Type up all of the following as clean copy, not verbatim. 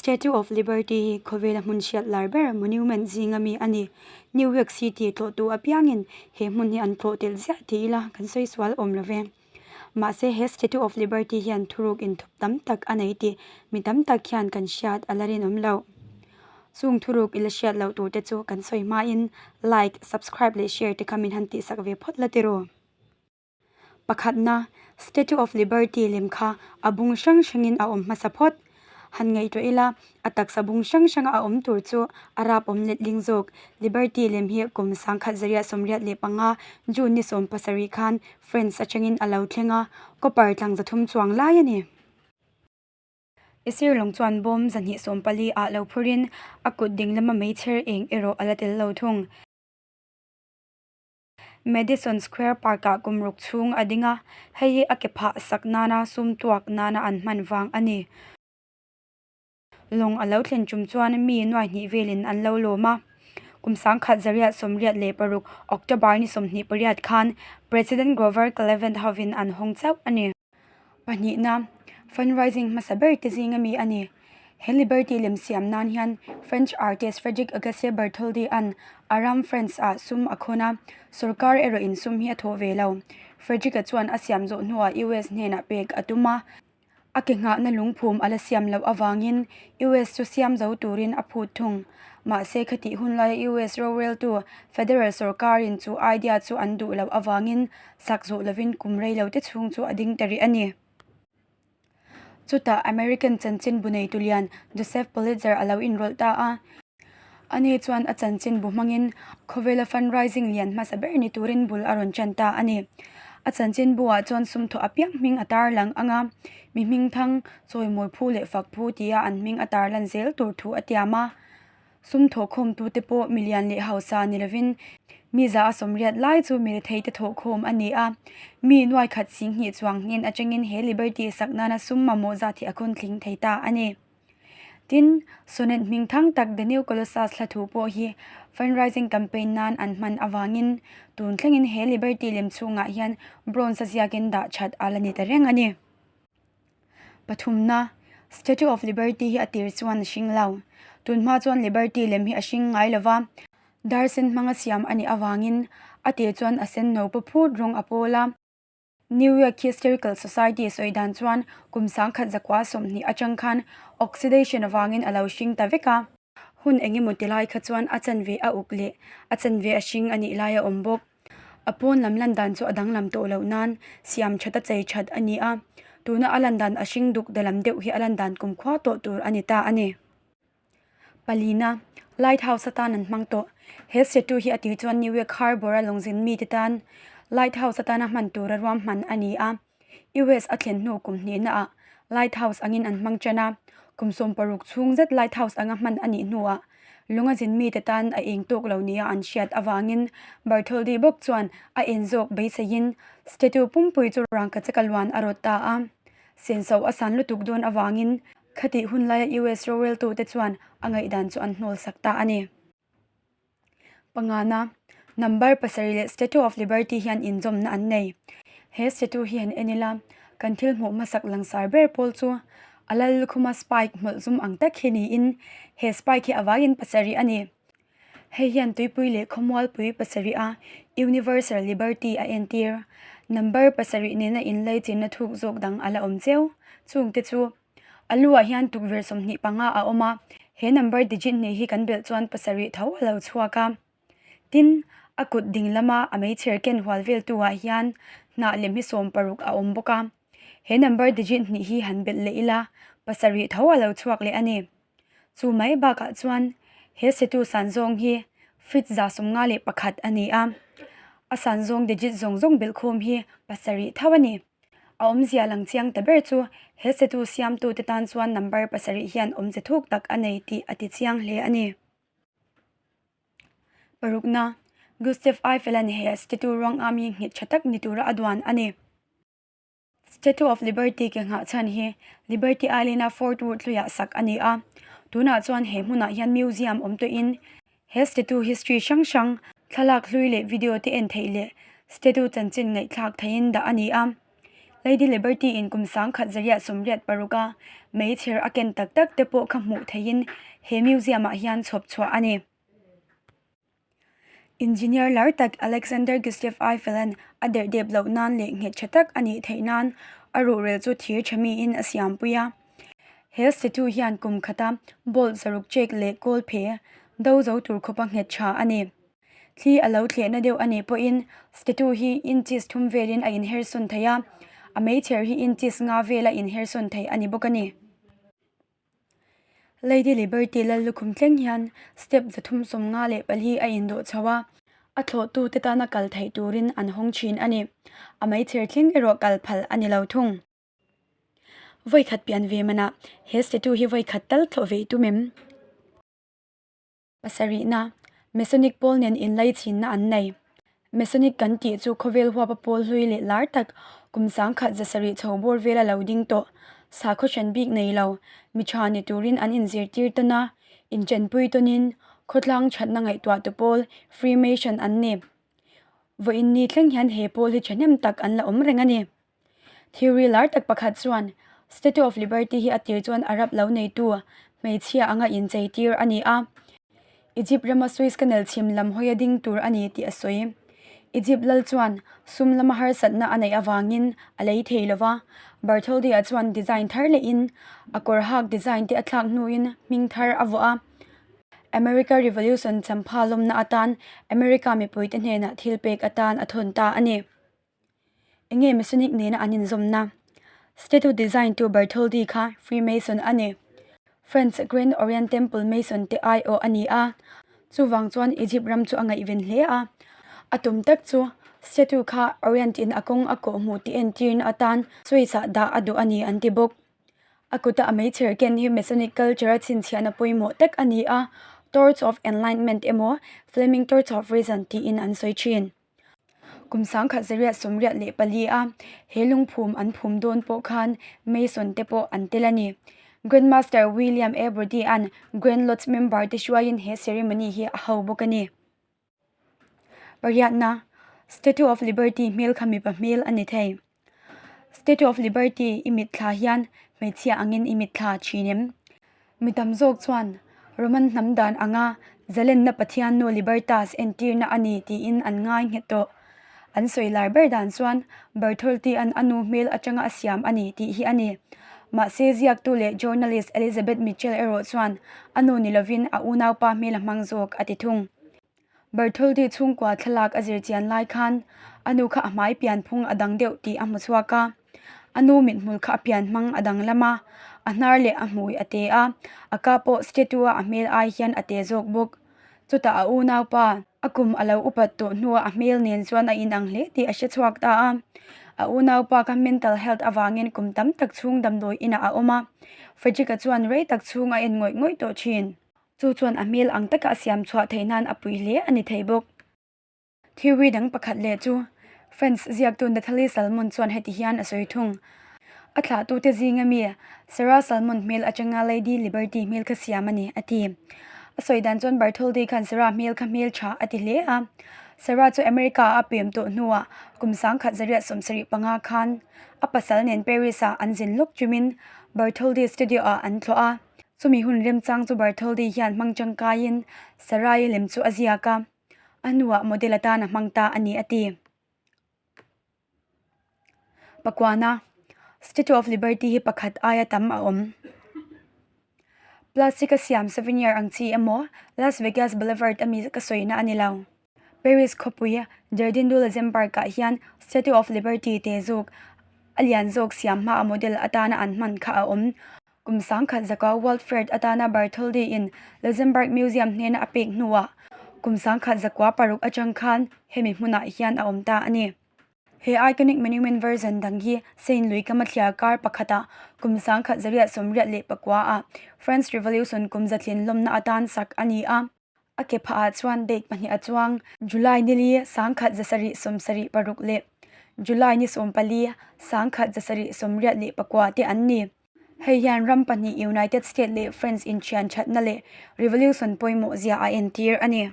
Statue of Liberty hi khawvela hmun hriat lar ber monument zinga mi a ni. New York City tlawhtu apiangin he hmun hi an tlawh telh ziah ti ila kan sawi sual awm lo ve. Mahse he Statue of Liberty hian thuruk inthup tam tak a nei tih mi tam tak hian kan hriat a la rinawm loh. Chung thuruk i la hriat loh tur te chu kan sawi hmain like, subscribe leh share te kha min han tihsak ve phawt la ti ru. Pakhatna, Statue of Liberty lem kha a bung hrang hrangin a awm hmasa phawt. Han ngaihtuah ila, a taksa bung hrang hranga a awm tur chu a rap awm letling zawk. Liberty lem hi kum sangkhat zariah 85 June ni 17 khan France atangin a lo thleng a, copper tlang 300 chuang lai a ni. I sir lawng chuan bawm 240 ah lo phurin a kut ding lama meichher eng erawh a la tel lo thung. Madison Square Park-ah kum ruk chhung a ding a, hei hi a ke phah sak nana sum tuak nana an hman vang a ni. Lawng a lo thlen tum chuan mi nuai hnih velin an lo lawm a. Kum 1986 October ni 28 khan President Grover Cleveland hovin an hawng chauh a ni. Pahnihna, fundraising hmasa ber te zinga mi a ni. He Liberty lem siam nan hian French artist Frederic Auguste Bartholdi-a'n a ram France-ah sum a khawn a, sorkar erawhin sum hi a thawh ve lo. Frederick-a chuan a siam zawh hnuah US hnenah pek a tum a, a ke nghahna lungphum a la siam loh avangin US chu siam zo turin a phut thung. Mahse khatih hun laia US roreltu federal sorkarin chu idea chu an duh loh avangin sak zawh lovin kum rei lo te chhung chu a ding ta rih a ni. Chutah American chanchinbu neitu lian Joseph Pulitzer a lo inrawlh ta a. Ani chuan a chanchinbu hmangin khawvela fundraising lian hmasa ber ni turin bul a rawn tan ta a ni. A chanchinbu-ah chuan sumthawh apiang hming a tarlang ang a, mi hmingthang, chawimawi phu leh fak phu tia an hming a tarlan zel tur thu a tiam a. Sum thawhkhawmtute pawh milian leh hausa ni lovin mi za a sawmriat lai chu mi retheite thawhkhawm a ni a. Mi nuai khat singhnih chuang hnen atangin he Liberty sak nana sum mamawh zat hi a khawn tling thei ta a ni. Tin, Sonnet hming thang tak The New Colossus hla thu pawh hi fundraising campaign nan an hman avangin tun thlengin he Liberty lem chhungah hian bronze a ziakin dah that a la ni ta reng a ni. Pathumna, Statue of Liberty hi a tir chuan a hring lo. Tunhma chuan Liberty lem hi a hring ngai lo va, dar sen hmanga siam a nih avangin a tir chuan a sen no paw phut rawng a pawl a. New York Historical Society sawi dan chuan kum 1920 atang khan oxidation avangin a lo hring ta vek a. Hun eng emaw ti lai kha chuan a chanve a uk leh a chanve a hring a nih lai a awm bawk. A pawn lam lan dan chu a danglam tawh loh nan siam that a chei that a ni a, tuna a lan dan a hring duk dalam deuh hi a lan dan kumkhua tawh tur a ni ta a ni. Palina, Lighthouse atan an hmang tawh. He statue hi a tih chuan New York Harbour a lawngzin mite tan Lighthouse atana hman tura ruahman a ni a. US a thlen hnu kum hnihnaah Lighthouse angin an hmang ṭan a, kum 60 chhung zet Lighthouse anga hman a nih hnuah lunga zin mite tan a eng tawk lo nia an hriat avangin Bartholdi bawk chuan a en zawk beiseiin statue pumpui chu rangkachak a luan a rawt ta a. Senso a san lutuk dawn avangin khatih hun laia US roreltute chuan a ngaihdan chu an hnawlsak ta a ni. Pangana, Number pasarih leh Statue of Liberty hian inzawmna an nei. He statue hi han en ila, kan thil hmuh hmasak langsar ber pawl chu a lal lukhuma spike hmawlh zum ang tak hi niin, he spike hi a vaiin pasarih a ni. Hei hian tuipui leh khawmualpui pasarih a Universal Liberty a entir. Number pasarih nena inlei chinna thuk zawk dang a la awm cheu. Chungte chu. A luah hian tukverh 25 a awm a, he number digit hnih hi kan belh chuan pasarih tho a lo chhuak a. Tin, a kut ding lama a meichher ken hual vel tu ah hian hnah lem hi 60 a awm bawk a. He number digit hnih hi han belh leh ila, pasarih tho a lo chhuak leh a ni. Chu mai bakah chuan he statue san zawng hi feet 151 a ni a, a san zawng digit zawng zawng belh khawm hi pasarih tho a ni. A awmzia lang chiang ta ber chu he statue siamtute tan chuan number pasarih hian awmze thuk tak a nei tih a ti chiang hle a ni. Parukna, Gustave Eiffel-a'n he statue ruang ami nghet tha tak ni tura a duan a ni. Statue of Liberty ke nghah chhan hi Liberty Island-a Fort Wood hluiah sak a ni a, tunah chuan he hmunah hian museum awm tawhin He statue history hrang hrang, thlalak hlui leh video te en theih leh statue chanchin ngaihthlak theihin dah a ni a. Lady Liberty in kum 1886 a meichher a ken tak tak te pawh kha hmuh theihin he museum ah hian chhawp chhuah a ni. Engineer lar tak Alexander Gustav Eiffel-a'n a derh dep loh nan leh nghet tha tak a nih theih nan a ruhrel chu thir tha miin a siampui a. He statue hian kum khata bolt zaruk check leh kawl phe do zo tur khawpa nghet tha a ni. Thli a lo thlehna deuh a nih pawhin statue hi inches thum velin a inhersawn thei a, a meichher hi inches nga vela inhersawn thei a ni bawk a ni. Lady Liberty lal lukhum thleng hian step 354 a indawh chho a, a thlawhtute tana kal theih turin an hawng thin a ni. A meichher thleng erawh kal phal a ni lo thung. Vawikhat pian ve manah he statue hi vawikhat tal thlawh ve tum em? Pasarihna, Masonic pawl nen inlaichinna an nei. Masonic kan tih chu khawvel huapa pawl hlui leh lar tak, kum 1700 chho bawr vela lo ding tawh, sakhaw hran bik nei lo, mi tha ni turin an inzirtir tawn a, inchenpui tawnin khawtlang thatna ngaihtuahtu pawl Freemason an ni. Vawiin ni thleng hian he pawl hi thahnem tak an la awm reng a ni. Theory lar tak pakhat chuan Statue of Liberty hi a tir chuan Arab lo neitu hmeichhia anga inchei tir a ni a, Egypt rama Suez Canal chhim lam hawia ding tur a ni tih a sawi. Egypt lal chuan sum lama harsatna a neih avangin a lei thei lo va, Bartholdi-a chuan design thar lehin a kawr hak design te a thlak hnuin hming thar a vuah a. America Revolution champha lawmna atan America mipuite hnenah thil pek atan a thawn ta a ni. Enge Masonic nena an inzawmna? Statue design tu Bartholdi kha Freemason a ni. French Grand Orient Temple Mason te aiawh a ni a, chuvang chuan Egypt ram chu a ngaihven hle a. A tum tak chu statue kha Orient in a kawng a kawh hmuh tih entirna atan Swiss ah dah a duh a ni an ti bawk. A kuta a meichher ken hi Masonic culture a chhinchhiahna pawimawh tak a ni a, Torch of Enlightenment emaw Flaming Torch of Reason tiin an sawi thin. Kum 1884 a he lungphum an phum dawn pawh khan Mason te pawh an tel a ni. Grand Master William A. Brodie-a'n Grand Lodge member te hruaiin he ceremony hi a ho bawk a ni. Pariatna, Statue of Liberty hmel kha mipa hmel a ni thei. Statue of Liberty i mitthla hian hmeichhia angin i mitthla thin em? Mi tam zawk chuan Roman hnam dan anga zalenna Pathian nu Libertas entirna a ni tiin an ngai nghet tawh. An sawi lar ber dan chuan Bartholdi-a'n a nu hmel atanga a siam a ni tih hi a ni. Mahse ziaktu leh journalist Elizabeth Mitchell erawh chuan a nu ni lovin a unaupa hmel a hmang zawk a ti thung. Bartholdi chhungkua thlalak a zir chian lai khan a nu kha a hmai pianphung a dang deuh tih a hmu chhuak a, a nu mithmul kha a pian hmang a dang lam a, a hnar leh a hmui a te a, a ka pawh statue a a hmel ai hian a te zawk bawk. Chutah a unaupa a kum a lo upat tawh hnuah a hmel nen chuan a inang hle tih a hre chhuak ta a, a unaupa kha mental health avangin kum tam tak chhung damdawi inah a awm a, Frederick-a chuan rei tak chhung a en ngawih ngawih tawh thin. Chu chuan a hmel ang taka a siam chhuah theih nan a pui hle a ni thei bawk. Theory dang pakhat leh chu French ziaktu Nathalie Salmon chuan heti hian a sawi thung. A thlahtute zinga mi Sarah Salmon hmel atanga Lady Liberty hmel kha siam a ni, a ti. A sawi dan chuan Bartholdi khan Sarah hmel kha hmel tha a ti hle a. Sarah chu America-a a pem tawh hnuah kum 1775 khan a pasal nen Paris-ah an zin lawk chumin Bartholdi studio-ah an thlawh a. Chumi hun remchang chu Bartholdi hian hmang tangkaiin Sarai lem chu a ziak a, a hnuah model atan a hmang ta a ni a ti. Pakuana, Statue of Liberty hi pakhat aia tam a awm. Plastic a siam souvenir ang chi emaw Las Vegas Boulevard ami ka sawina a ni lo. Paris khawpui Jardin du Luxembourg-ah hian Statue of Liberty te zawk a lian zawk siam hmaa model atana an hman kha a awm. Kum 1000 zaka World Fair atana Bartholdi-in Luxembourg Museum hnena a pek hnuah kum 1906 atang khan hemi hmunah hian a awm ta a ni. He iconic monument version dang hi Seine lui kama thliar kar pakhatah kum 1889 ah French Revolution kum zatlin lawmna atan sak a ni a. A ke phahah chuan date pahnih a chuang, July nili 1776 leh July ni 14 1789 te an ni. Hei hian ram pahnih United States leh France inthian thatna leh revolution pawimawh zia a entir a ni.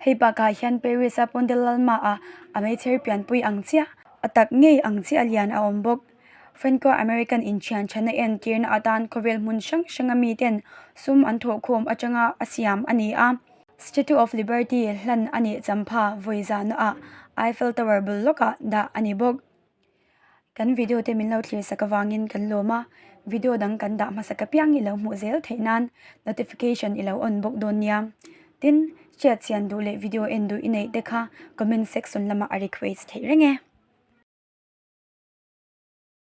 Hei bakah hian Paris-a Pont de l'Alma-ah a meichher pianpui ang chiah, a tak ngei ang chiah lian a awm bawk. Franco-American inthian thana entirna atan khawvel hmun hrang hranga miten sum an thawhkhawm atanga a siam a ni a. Statue of Liberty hlan a nih champha vawi zahnaah Eiffel Tower bul lawkah dah a ni bawk. Kan video te min lo thlir sak avangin kan lawm a, video dang kan dah hmasak apiang i lo hmuh zel theih nan notification i lo on bawk dawn nia. Tin, hriat chian duh leh video en duh i neih te kha comment section lamah a request theih reng e.